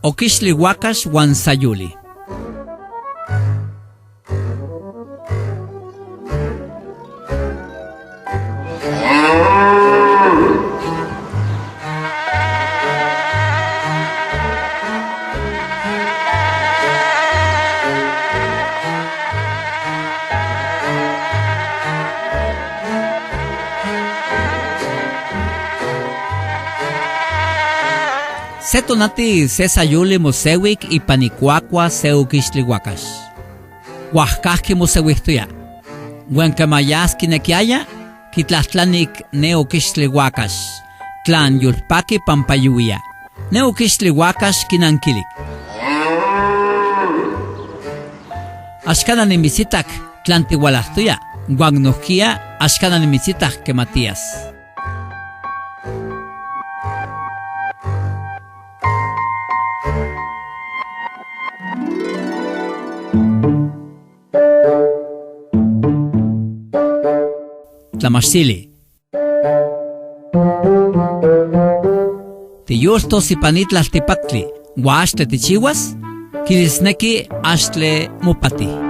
Oquixtli huacax huan sayuli. Se tonati se sayuli mosehuic ipan icuacua se oquixtli huacax. Huajcajqui mosehuijtoya. Huan quema yas quinequiaya, quitlajtlanic ne oquixtli huacax, tlan yolpaqui pampa yuhuia. Ne oquixtli huacax quinanquilic. Axcana nimitzitac tlan tihualajtoya, huan nojquiya axcana nimitzitac quema tiyas. Tlamachtili. Tiyoltos ipan ni tlaltipactli, huan axtle tijchihuas, quilisnequi axtle mopati.